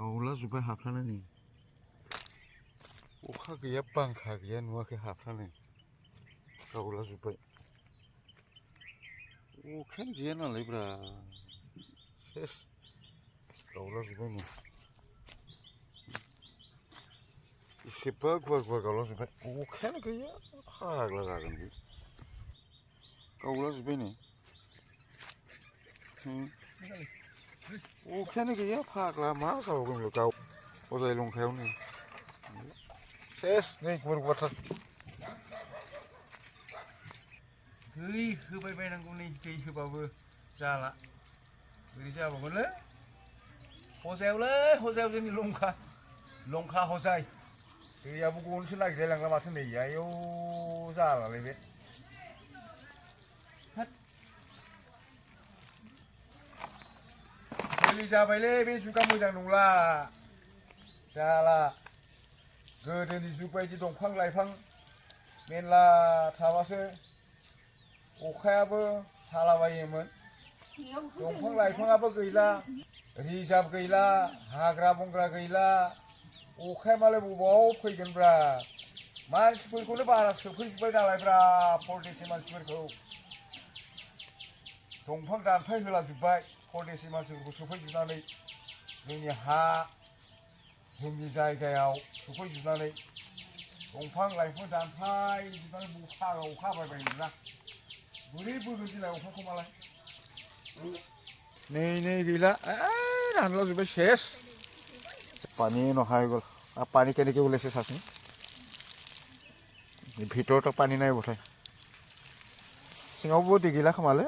गावला जुबाय हाफ्रानो नै अखा गैया बांखा गैया नुवाखै हाफ्रानो गावला जुबाय अखायानो गैया नालाय ब्रा सेस गावला जुबाय नै एसेबा गुवार गुवार गावला जुबाय अखायानो गैया फाग्ला जागोन बे गावला जुबाय नै अखायानो गैया फाग्ला मा जाबावगोन बेलाय गाव हजाय लंखायाव नै सेस नै गुवार गुवारथार दै होबाय बायनांगौ नै दै होबाबो जाला बोरै जाबावगोनलै हजायावलै हजायाव जोंनि लंखा हजाय दैयाबो गनोसो नागिरलायलांला माथो नै आयौ जालालै बे गोरलै जाबायलै बे जुगा मोजां नंला जाला गोदोनि जुग बायदि दंफां लाइफां मेरला थाबासो अखायाबो हालाबायोमोन दंफां लाइफाङाबो गैला रिजार्भ गैला हाग्रा बंग्रा गैला अखाया मालाय बबाव फैगोनब्रा मानसिफोरखौनो बारा सोफैजोब्बाय नालायब्रा परदेसि मानसिफोरखौ दंफां दानफाय होलाजोब्बाय परदेसि मानसिफोरखौ सोफैजोबनानै जोंनि हा जोंनि जायगायाव सोफैजोबनानै दंफां लाइफां दानफायजोबनानै अखा हाबाय बायोना बोरै बोगोन दिनै अखाखौ मालाय नै गैला रानला जोब्बाय सेस पानी नहा হৈ গ'ল আৰু পানী কেনেকৈ ওলাইছে চাচোন ভিতৰতো পানী নাই বোধহয় सिङावबो दै गैला खोमालै